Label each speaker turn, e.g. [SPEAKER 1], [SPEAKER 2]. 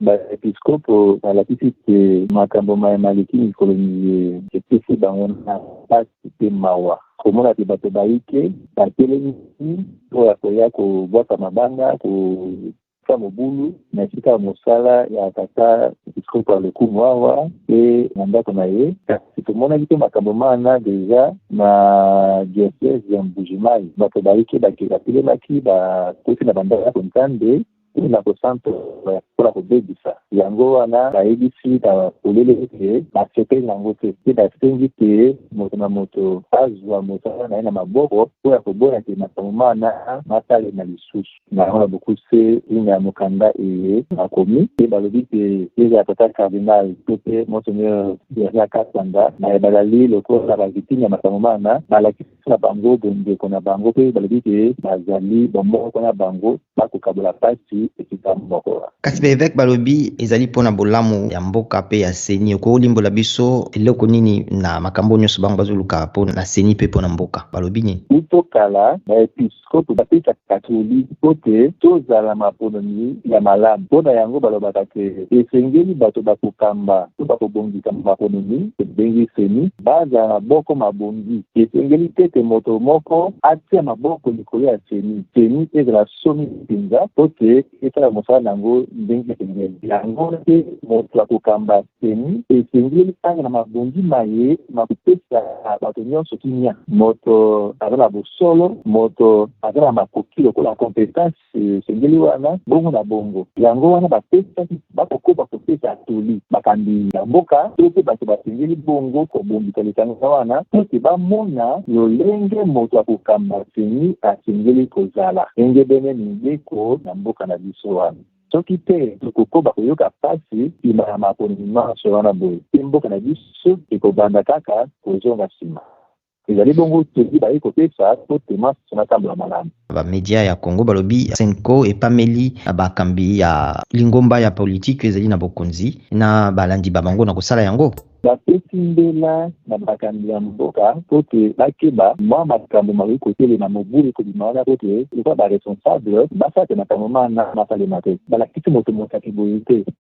[SPEAKER 1] Baepiskopo balakisi te makambo maye maleki mikolo miye epesi bango na mpasi mpe mawa komona te bato bayike batelemi mpo ya koya kobwaka mabanga, kotia mobulu na esika ya mosala ya tata episkopo ya lokumu awa mpe na ndako na ye. Kasi tomonaki mpe makambo mana deja na diocèse ya Mbuji-Mayi, bato bayike batelemaki bakoti na bandako Nzambe mpo na kosantola, mpo na kobebisa. Yango wana bayebisi na polele ete basepeli na yango te mpe basengi te moto na moto azwa mosala na ye na maboko mpo ya koboya te makambo mana matalema lisusu. Na yango, na bokuse ntina ya mokanda eye bakomi mpe balobi te ezala tata cardinal to mpe monseigneur Bernard Kasanda baye bazali lokola ba victime ya makambo mana, balakisi na bango bondeko na bango mpe balobi te bazali bomoko na bango, bakokabola mpasi esika moko.
[SPEAKER 2] Kasi ba eveques balobi ezali mpo na bolamu ya mboka mpe ya CENI. Okoki kolimbola biso eloko nini na makambo oyo nyonso bango bazoluka mpo na CENI mpe mpo na mboka? Balobi nini?
[SPEAKER 1] Uto kala, ba episkopo bapesaka toli mpo te tozala maponomi ya malamu. Mpo na yango balobaka te esengeli bato bakokamba to bakobongisa maponomi, tobengi CENI, bazala na boko mabongi. Esengeli te te moto moko atia maboko likolo ya CENI. CENI ezala somi mpenza mpo te esala mosala na yango ndenge esengeli. Yango nde moto akokamba CENI esengeli azala na mabongi maye makopesa bato nyonso kimia. Moto aza na bosolo, moto aza na makoki lokola competence esengeli wana, bongo na bongo. Yango wana bapesaki, bakokoba kopesa toli bakambi ya mboka to mpe bato basengeli bongo kobongisa lisanga wana mpo te bamona lolenge moto akokamba CENI asengeli kozala engebene mibeko na mboka na biso wana. Soki te, tokokoba koyoka mpasi nsima ya maponami manso wana boye mpe mboka na biso ekobanda kaka kozonga nsima. Ezali bongo toli baye kopesa mpo te manso matambola malamu.
[SPEAKER 2] Ba media ya Congo balobi Cenco epameli bakambi ya lingomba ya politiki ezali na bokonzi na balandi ba bango na kosala yango.
[SPEAKER 1] Bapesi mbela na bakambi ya mboka mpo te bakeba mwa makambo makoki kotelema, mobulu ekobima wana mpo te lokola ba responsable basala te makambo mana masalema te. Balakisi moto mosapi boye te.